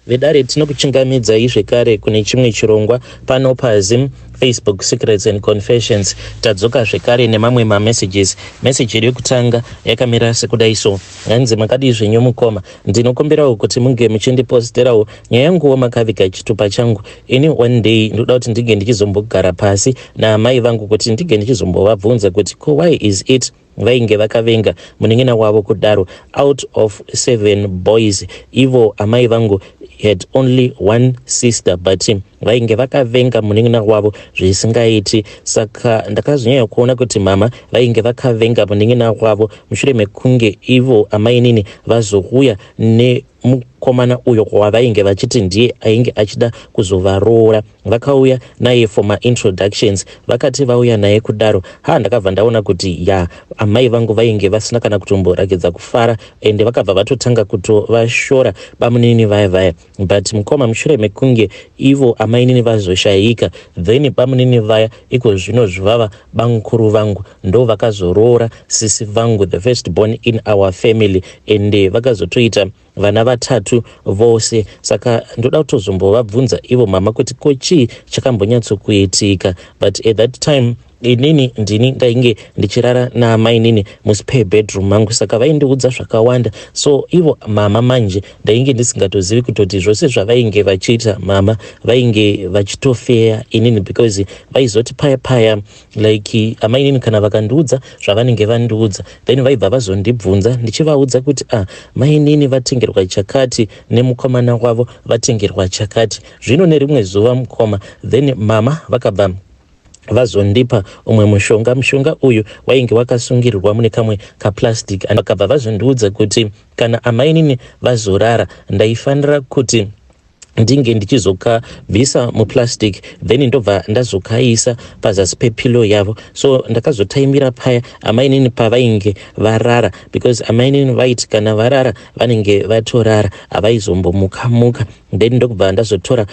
Vedare, tinokuchingamidzai zvekare kune chimwe chirongwa pano paZim Facebook Secrets and Confessions. Tadzoka zvekare nemamwe mamessages. Message yedu yekutanga yakamira sekudai so. Hanzi, "Makadii zvenyu mukoma? Ndinokumbirawo kuti munge muchindiposterawo nyaya yanguwo makaviga chitupa changu. Ini one day ndoda kuti ndinge ndichizombogara pasi naamai vangu kuti ndinge ndichizombovabvunza kuti ko why is it vainge vakavenga munin'ina wavo kudaro? Out of seven boys, ivo amai vangu had only one sister, but vainge vakavenga munin'ina wavo zvisingaiti. Saka ndakazonyanya kuona kuti mama vainge vakavenga munin'ina wavo mushure mekunge ivo amainini vazouya nemukomana uyo wavainge vachiti ndiye ainge achida kuzovaroora. Vakauya naye for maintroductions. Vakati vauya naye kudaro, ha, ndakabva ndaona kuti ya, amai vangu vainge vasina kana kutomborakidza kufara, ende vakabva vatotanga kutovashora bamunini vaya vaya. But mukoma, mushure mekunge ivo amainini vazoshayika, then bamunini vaya iko zvino zvivava bamukuru vangu, ndo vakazoroora sisi vangu, the first born in our family, ende vakazotoita vana vatatu vose. Saka ndoda kutozombovabvunza ivo mama kuti ko chii chakambonyatsokuitika. But at that time inini ndini ndainge ndichirara naamainini muspare bedroom mangu, saka vaindiudza zvakawanda. So ivo mama manje ndainge ndisingatozivi kutoti zvose zvavainge vachiita, mama vainge vachitofeya inini, because vaizoti paya paya, like amainini kana vakandiudza zvavanenge vandiudza, then vaibva vazondibvunza, ndichivaudza kuti, "Ah, mainini vatengerwa chakati nemukomana wavo, vatengerwa chakati." Zvino nerimwe zuva mukoma, then mama vakabva vazondipa umwe mushonga. Mushonga uyu wainge wakasungirirwa mune kamwe kaplastic. Vakabva vazondiudza kuti kana amainini vazorara, ndaifanira kuti ndinge ndichizokabvisa muplastic, then ndobva ndazokaisa pazasi pepillow yavo. So ndakazotaimira paya amainini pavainge varara, because amainini vaiti kana varara vanenge vatorara, havaizombomuka muka. Then ndokubva ndazotora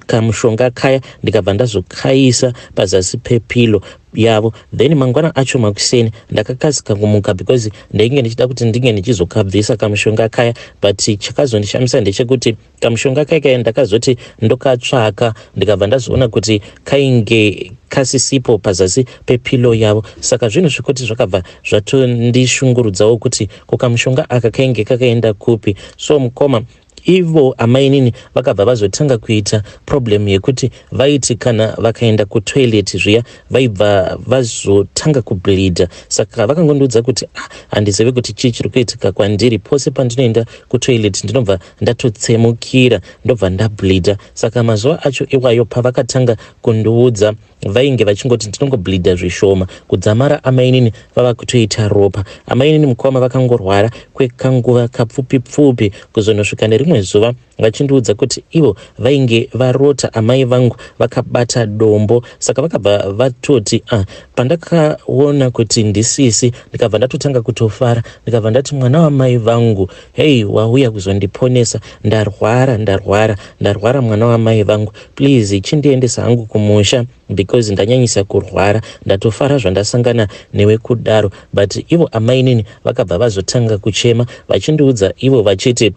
kamushonga kaya, ndikabva ndazokaisa pazasi pepillow yavo. Then mangwana acho makuseni ndakakasika kumuka because ndainge ndichida kuti ndinge ndichizokabvisa kamushonga kaya. But chakazondishamisa ndechekuti kamushonga kaya kaya ndakazoti ndokatsvaka, ndikabva ndazoona kuti kainge kasisipo pazasi pepillow yavo. Saka zvinhu zvekuti zvakabva zvatondishungurudzawo kuti ko kamushonga aka kainge kakaenda kupi? So mukoma, ivo amainini vakabva vazotanga kuita problem yekuti vaiti kana vakaenda kutoilet zviya, vaibva vazotanga kubleeda. Saka vakangondiudza kuti, "Ah, handizivi kuti chii chiri kuitika kwandiri. Pose pandinoenda kutoilet ndinobva ndatotsemukira, ndobva ndableeda." Saka mazuva acho iwayo pavakatanga kundiudza, vainge vachingoti ndinongobleeda zvishoma, kudzamara amainini vava kutoita ropa. Amainini mukoma vakangorwara kwekanguva kapfupi pfupi, kuzonosvika nerimwe zuva vachindiudza kuti ivo vainge varota amai vangu vakabata dombo. Saka vakabva vatoti, "Ah, pandakaona kuti ndisisi, ndikabva ndatotanga kutofara, ndikabva ndati, 'Mwana wamai vangu, hei, wauya kuzondiponesa. Ndarwara, ndarwara, ndarwara, mwana wamai vangu. Please chindiendesa hangu kumusha because ndanyanyisa kurwara. Ndatofara zvandasangana newe kudaro.' But ivo amainini vakabva vazotanga kuchema, vachindiudza ivo vachiti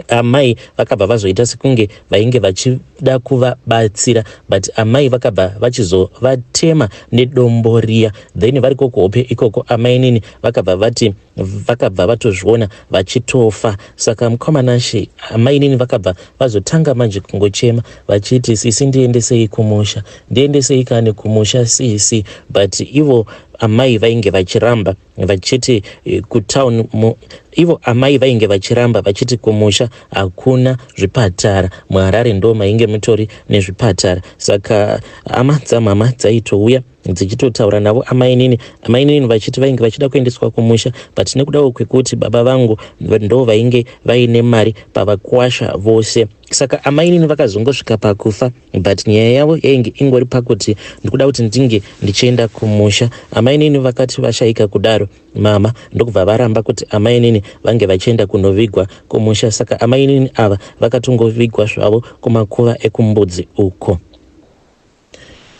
amai vakabva vazoita sekunge vainge vachida kuvabatsira, but amai vakabva vachizovatema nedombo riya. Then vari kuhope ikoko, amainini vakabva vati vakabva vatozviona vachitofa. Saka mukomanashe, amainini vakabva vazotanga manje kungochema vachiti, 'Sisi, ndiendesei kumusha, ndiendesei kani kumusha sisi.' But ivo amai vainge vachiramba vachiti kutown, ivo amai vainge vachiramba vachiti kumusha hakuna zvipatara, muHarare ndo mainge mutori nezvipatara. Saka hama dzamama dzaitouya dzichitotaura navo amainini, amainini vachiti vainge vachida kuendeswa kumusha, but nekudawo kwekuti baba vangu ndo vainge vaine mari pavakwasha vose, saka amainini vakazongosvika pakufa. But nyaya yavo yainge ingori pakuti ndikuda kuti ndinge ndichienda kumusha. Amainini vakati vashayika kudaro, mama ndokubva varamba kuti amainini vange vachienda kunovigwa kumusha. Saka amainini ava vakatongovigwa zvavo kumakuva ekuMbudzi uko.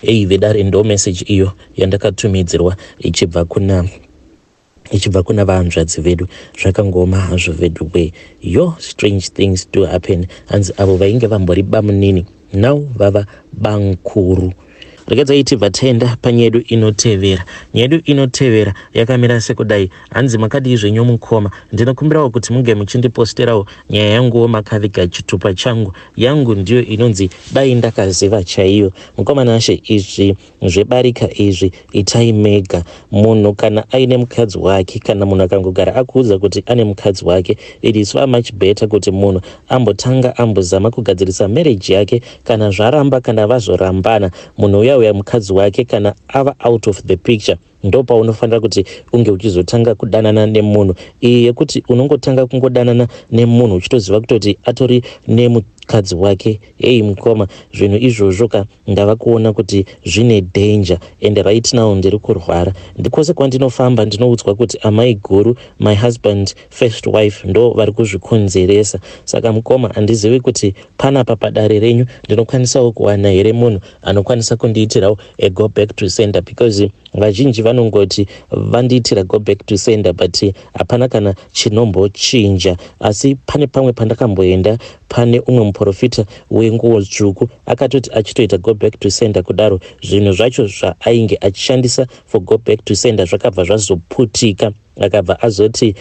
Ei vedare, ndo message iyo yandakatumidzirwa ichibva kuna Ichibva kuna vahanzvadzi vedu. Zvakangooma hazvo veduwee. Yoh, strange things do happen. Hanzi avo vainge vambori bamunini now vava bankuru. Regedzai tibva taenda panyedu inotevera. Nyedu inotevera yakamira sekudai. Hanzi makadii zvenyu mukoma? Ndinokumbirawo kuti munge muchindiposterawo nyaya yanguwo makaviga chitupa changu. Yangu ndiyo inonzi dai ndakaziva chaiyo. Mukoma Nashe, izvi Zvebarika izvi itai mega. Munhu kana aine mukadzi wake, kana munhu akangogara akuudza kuti ane mukadzi wake, it is far much better kuti munhu ambotanga ambozama kugadzirisa marriage yake. Kana zvaramba, kana vazorambana, munhu uya uya mukadzi wake kana ava out of the picture, ndopaunofanira kuti unge uchizotanga kudanana nemunhu. Iyi yekuti unongotanga kungodanana nemunhu uchitoziva kutoti atori nemukadzi wake, hei mukoma, zvinhu izvozvo ka ndava kuona kuti zvine danger. And right now ndiri kurwara. Kwose kwandinofamba ndinoudzwa kuti amai guru, my husband first wife, ndo vari kuzvikonzeresa. Saka mukoma, handizivi kuti panapa padare renyu ndinokwanisawo kuwana here munhu anokwanisa kundiitirawo a go back to sender, because vazhinji vanongoti vandiitira go back to sender, but hapana kana chinombochinja. Asi pane pamwe pandakamboenda pane umwe muprofita wenguo tsvuku, akatoti achitoita go back to sender kudaro, zvinhu zvacho zvaainge achishandisa for go back to sender zvakabva zvazoputika. Akabva azoti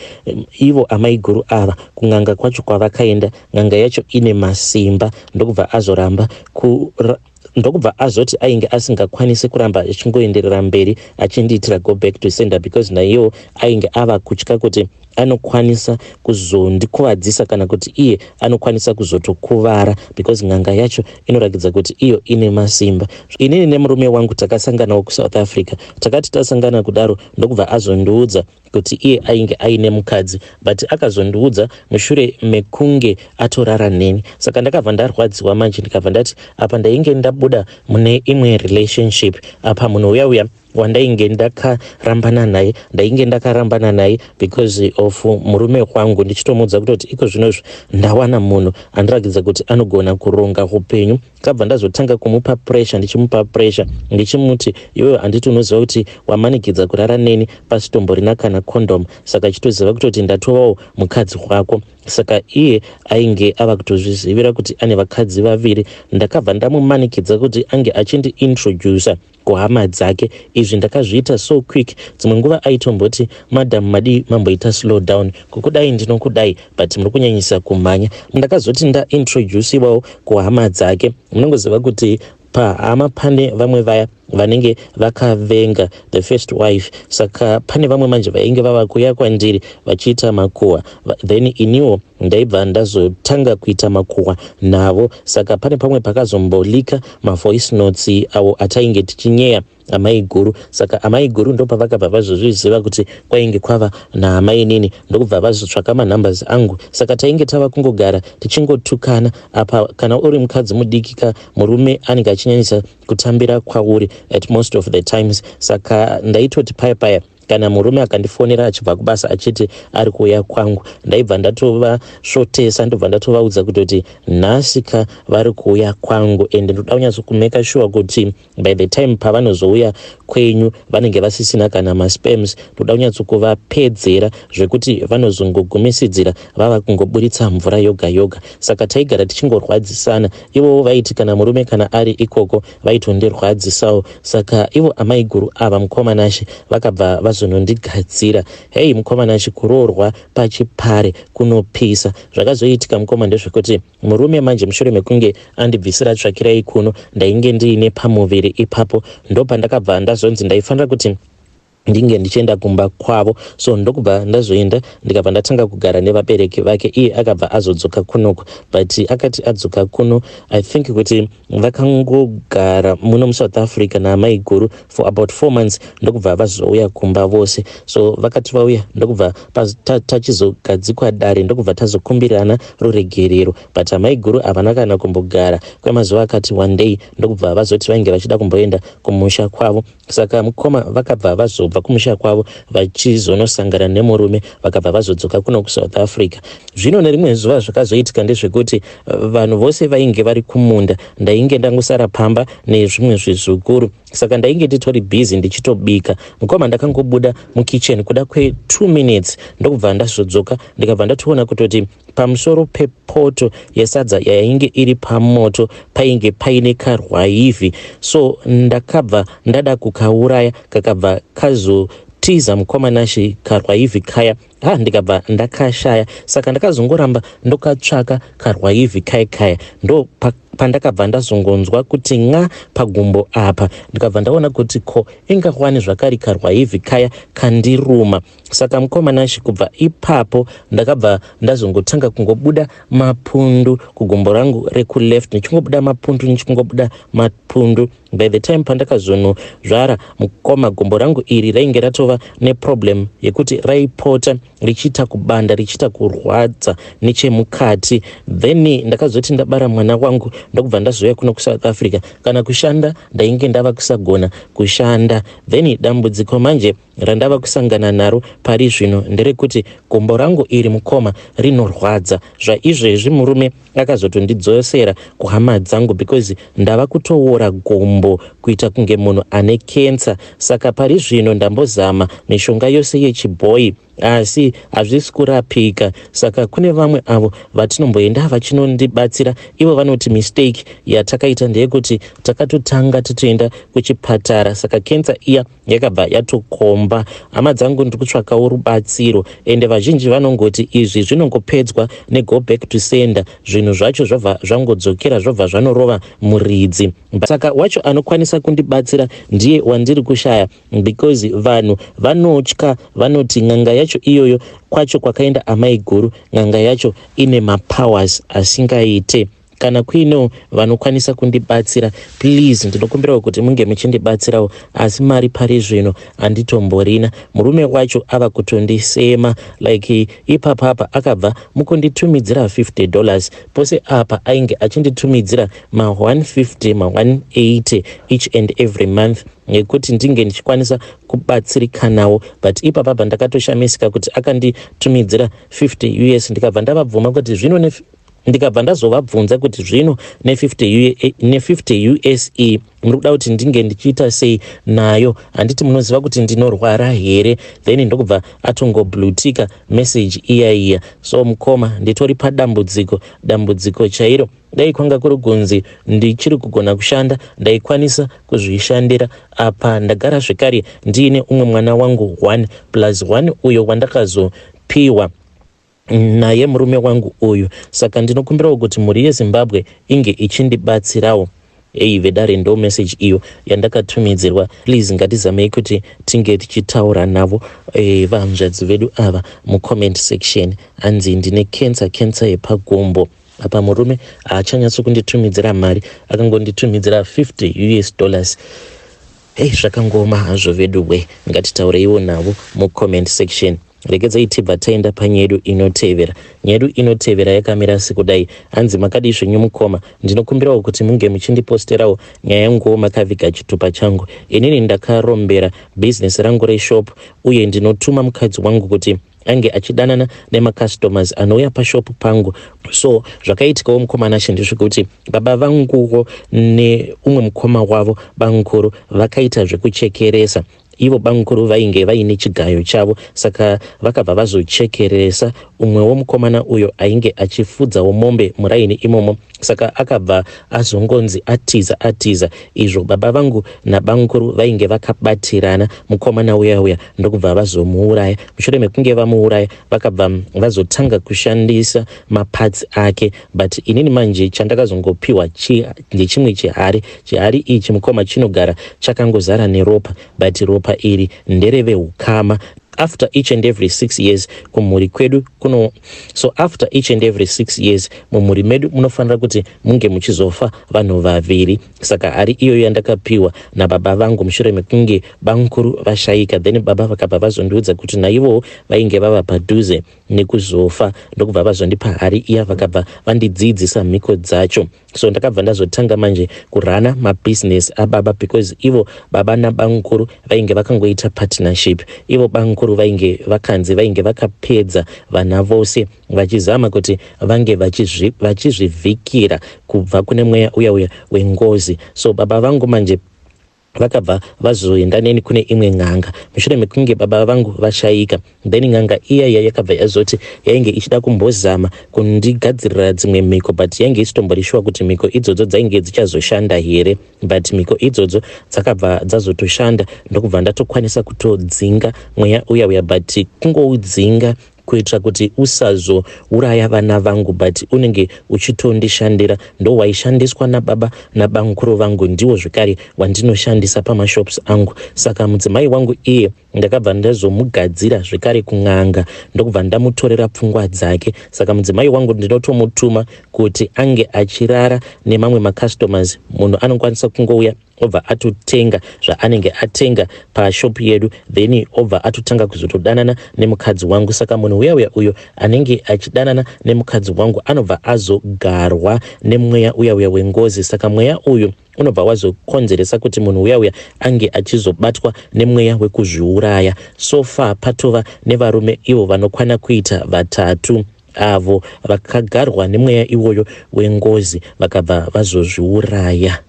ivo amaiguru ava kun'anga kwacho kwavakaenda, n'anga yacho ine masimba. Ndokubva azoramba ku ndokubva azoti ainge asingakwanisi kuramba achingoenderera mberi achindiitira go back to sender, because naiyewo ainge ava kutya kuti anokwanisa kuzondikuvadzisa kana kuti iye anokwanisa kuzotokuvara, because n'anga yacho inoratidza kuti iyo ine masimba. Inini nemurume wangu takasanganawo kuSouth Africa. Takati tasangana kudaro, ndokubva azondiudza kuti iye ainge aine mukadzi, but akazondiudza mushure mekunge atorara neni. Saka ndakabva ndarwadziwa manje, ndikabva ndati apa ndainge ndabuda mune imwe relationship. Apa munhu uya uya wandainge ndakarambana naye, ndainge ndakarambana naye because of murume wangu, ndichitomuudza kutoti iko zvinozvo ndawana munhu andirakidza kuti anogona kuronga upenyu. Kabva ndazotanga kumupa pressure, ndichimupa pressure, ndichimuti, "Iwewe handiti unoziva kuti wamanikidza kurara neni pasitomborina kana condom? Saka chitoziva kutoti ndatovawo mukadzi wako." Saka iye ainge ava kutozvizivira kuti ane vakadzi vaviri. Ndakabva ndamumanikidza kuti ange achindiintroduca kuhama dzake. Izvi ndakazviita so quick. Dzimwe nguva aitomboti, "Madam, madii mamboita slow down? Kukudai ndinokudai, but muri kunyanyisa kumhanya." Ndakazoti ndaintroduciwawo kuhama dzake, munongoziva kuti pahama pane vamwe vaya vanenge vakavenga the first wife. Saka pane vamwe manje vainge vava kuuya kwandiri vachiita makuhwa, then iniwo ndaibva ndazotanga kuita makuhwa navo. Saka pane pamwe pakazombolika mavoice notes avo atainge tichinyeya amai guru. Saka amai guru ndopavakabva vazozviziva kuti kwainge kwava naamainini, ndokubva vazotsvaka manumbers angu. Saka tainge tava kungogara tichingotukana. Apa kana uri mukadzi mudiki ka, murume anenge achinyanyisa kutambira kwauri at most of the times. Saka ndaitoti paya paya kana murume akandifonera achibva kubasa achiti ari kuuya kwangu, ndaibva ndatovasvotesa, ndobva ndatovaudza kutoti nhasi ka vari kuuya kwangu, and ndoda kunyatso kumake sure kuti by the time pavanozouya kwenyu vanenge vasisina kana masperms. Ndoda kunyatso kuvapedzera zvekuti vanozongogumisidzira vava kungoburitsa mvura yoga yoga. Saka taigara tichingorwadzisana. Ivowo vaiti kana murume kana ari ikoko vaitondirwadzisawo. Saka ivo amaiguru ava, mukoma Nashe, vakabva vazonondigadzira. Hei mukoma Nashe, kuroorwa pachipare kunopisa. Zvakazoitika mukoma ndezvekuti murume manje, mushure mekunge andibvisira tsvakirai kuno, ndainge ndiine pamuviri ipapo, ndopandakabva ndazonzi ndaifanira kuti ndinge ndichienda kumba kwavo. So ndokubva ndazoenda, ndikabva ndatanga kugara nevabereki vake. Iye akabva azodzoka kunoko, but akati adzoka kuno, I think kuti vakangogara muno muSouth Africa naamai guru for about 4 months, ndokubva vazouya kumba vose. So vakati vauya, ndokubva tachizogadzikwa dare, ndokubva tazokumbirana ruregerero. But amai guru havana kana kumbogara kwemazuva akati one day, ndokubva vazoti vainge vachida kumboenda kumusha kwavo. Saka mukoma, vakabva vazobva kumusha kwavo vachizonosangana nemurume, vakabva vazodzoka kuno kuSouth Africa. Zvino nerimwe zuva zvakazoitika ndezvekuti vanhu vose vainge vari kumunda, ndainge ndangosara pamba nezvimwe zvizukuru. Saka ndainge nditori busy ndichitobika. Mukoma, ndakangobuda mukitchen kuda kwe2 minutes, ndokubva ndazodzoka, ndikabva ndatoona kutoti pamusoro pepoto yesadza yainge iri pamoto painge paine karwaivhi. So ndakabva ndada kukauraya, kakabva kazotiza, mukoma Nashe, karwaivhi kaya. Ha, ndikabva ndakashaya. Saka ndakazongoramba ndokatsvaka karwaivhi kaya kaya. Ndo pandakabva ndazongonzwa kuti ng'a pagumbo apa. Ndikabva ndaona kuti ko ingawani zvakare karwaivhi kaya kandiruma. Saka mukoma Nashe, kubva ipapo ndakabva ndazongotanga kungobuda mapundu kugumbo rangu rekuleft, ndichingobuda mapundu, ndichingobuda mapundu. By the time pandakazonozvara, mukoma, gumbo rangu iri rainge ratova neproblem yekuti raipota richiita kubanda, richiita kurwadza nechemukati. Then ndakazoti ndabara mwana wangu, ndokubva ndazouya kuno kuSouth Africa. Kana kushanda ndainge ndava kusagona kushanda. Then dambudziko manje randava kusangana naro pari zvino nderekuti gumbo rangu iri, mukoma, rinorwadza. Zvaizvezvi murume akazotondidzosera kuhama dzangu because ndava kutoora gumbo kuita kunge munhu ane kensa. Saka pari zvino ndambozama mishonga yose yechibhoyi, asi hazvisi kurapika. Saka kune vamwe avo vatinomboenda vachinondibatsira, ivo vanoti mistake yatakaita ndeyekuti takatotanga titoenda kuchipatara, saka kensa iya yakabva yatokomba. Hama dzangu, ndiri kutsvakawo rubatsiro, ende vazhinji vanongoti izvi zvinongopedzwa nego back to sender, zvinhu zvacho zvobva zvangodzokera, zvobva zvanorova muridzi. Saka wacho anokwanisa kundibatsira ndiye wandiri kushaya, because vanhu vanotya, vanoti n'anga yacho iyoyo kwacho kwakaenda amai guru, n'anga yacho ine mapowers asingaite. Kana kuinewo vanokwanisa kundibatsira, please, ndinokumbirawo kuti munge muchindibatsirawo. Asi mari pari zvino handitomborina. Murume wacho ava kutondisema. Like ipapapa akabva mukunditumidzira $50. Pose apa ainge achinditumidzira ma150, ma180 each and every month nekuti ndinge ndichikwanisa kubatsirikanawo. But ipapapa ndakatoshamisika kuti akanditumidzira 50 US. Ndikabva ndavabvuma kuti zvino, ndikabva ndazovabvunza kuti zvino ne50 US muri kuda kuti ndinge ndichiita sei nayo? Handiti munoziva kuti ndinorwara here? Then ndokubva atongobluetika message iya iya. So mukoma, nditori padambudziko, dambudziko chairo. Dai kwanga kuri kunzi ndichiri kugona kushanda, ndaikwanisa kuzvishandira. Apa ndagara zvekare ndiine umwe mwana wangu 1 plus 1 uyo wandakazopiwa naye murume wangu uyu. Saka ndinokumbirawo kuti mhuri yeZimbabwe inge ichindibatsirawo. Ei vedare, ndo message iyo yandakatumidzirwa. Please, ngatizamei kuti tinge tichitaura navo vahanzvadzi vedu ava mucomment section. Hanzi ndine cancer, cancer yepagumbo. Apa murume haachanyatso kunditumidzira mari, akangonditumidzira 50 US dollars. Hei, zvakangoma hazvo vedu we. Ngatitaureiwo navo mucomment section. Regedzai tibva taenda panyaya yedu inotevera. Nyaya yedu inotevera yakamira sekudai. Hanzi, makadii zvenyu mukoma? Ndinokumbirawo kuti munge muchindiposterawo nyaya yanguwo makaviga chitupa changu. Inini ndakarombera bhizinesi rangu reshop, uye ndinotuma mukadzi wangu kuti ange achidanana nemacustomers anouya pashopu pangu. So zvakaitikawo, mukoma Nashe, ndezvekuti baba vanguwo neumwe mukoma wavo bamukuru vakaita zvekuchekeresa. Ivo bamukuru vainge vaine chigayo chavo, saka vakabva vazochekeresa umwewo mukomana uyo ainge achifudzawo mombe muraini imomo. Saka akabva azongonzi atiza, atiza. Izvo baba vangu nabamukuru vainge vakabatirana mukomana uya uya, ndokubva vazomuuraya. Mushure mekunge vamuuraya, vakabva vazotanga kushandisa maparts ake. But inini manje chandakazongopiwa ndechimwe chihari. Chihari ichi, mukoma, chinogara chakangozara neropa, but ropa iri ndereveukama. After each and every 6 years kumhuri kwedu kuno, so after each and every 6 years mumhuri medu munofanira kuti munge muchizofa vanhu vaviri. Saka hari iyoyo yandakapiwa nababa vangu mushure mekunge bamukuru vashayika, then baba vakabva vazondiudza kuti naivowo vainge vava padhuze nekuzofa, ndokubva vazondipa hari iya, vakabva vandidzidzisa mhiko dzacho. So ndakabva ndazotanga manje kurana mabhizinesi ababa, because ivo baba nabamukuru vainge vakangoita partnership. Ivo bamukuru vainge vakanzi vainge vakapedza vana vose vachizama kuti vange vachizvivhikira kubva kune mweya uya uya wengozi. So baba vangu manje Vakabva vazoenda neni kune imwe n'anga mushure mekunge baba vangu vashaika. Then n'anga iya iya yakabva yazoti yainge ichida kumbozama kundigadzirira dzimwe mhiko, but yainge isitombori shuwa kuti mhiko idzodzo dzainge dzichazoshanda here. But mhiko idzodzo dzakabva dzazotoshanda, ndokubva ndatokwanisa kutodzinga mweya uya uya, but kungoudzinga kuitira kuti usazouraya vana vangu, but unenge uchitondishandira. Ndo waishandiswa nababa nabamukuru vangu, ndiwo zvekare wandinoshandisa pamashops angu. Saka mudzimai wangu iye ndakabva ndazomugadzira zvekare kun'anga, ndokubva ndamutorera pfungwa dzake. Saka mudzimai wangu ndinotomutuma kuti ange achirara nemamwe macustomers. Munhu anokwanisa kungouya, obva atotenga zvaanenge atenga pashopu yedu, then obva atotanga kuzotodanana nemukadzi wangu. Saka munhu uya uya uyo anenge achidanana nemukadzi wangu anobva azogarwa nemweya uya uya wengozi. Saka mweya uyu unobva wazokonzeresa kuti munhu uya uya ange achizobatwa nemweya wekuzviuraya. So far patova nevarume ivo vanokwana kuita vatatu avo vakagarwa nemweya iwoyo wengozi, vakabva vazozviuraya.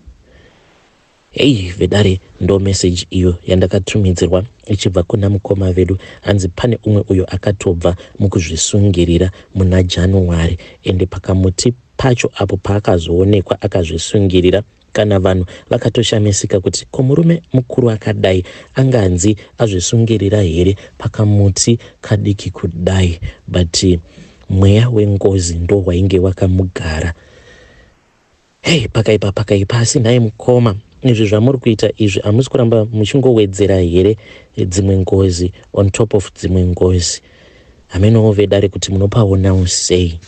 Hei vedare, ndo message iyo yandakatumidzirwa ichibva kuna mukoma vedu. Hanzi pane umwe uyo akatobva mukuzvisungirira muna January, ende pakamuti pacho apo paakazoonekwa akazvisungirira, kana vanhu vakatoshamisika kuti ko murume mukuru akadai anganzi azvisungirira here pakamuti kadiki kudai? But mweya wengozi ndo wainge wakamugara. Hei, pakaipa, pakaipa. Asi nhai mukoma, izvi zvamuri kuita izvi, hamusi kuramba muchingowedzera here dzimwe ngozi on top of dzimwe ngozi? Hamenowo vedare kuti munopaonawo sei.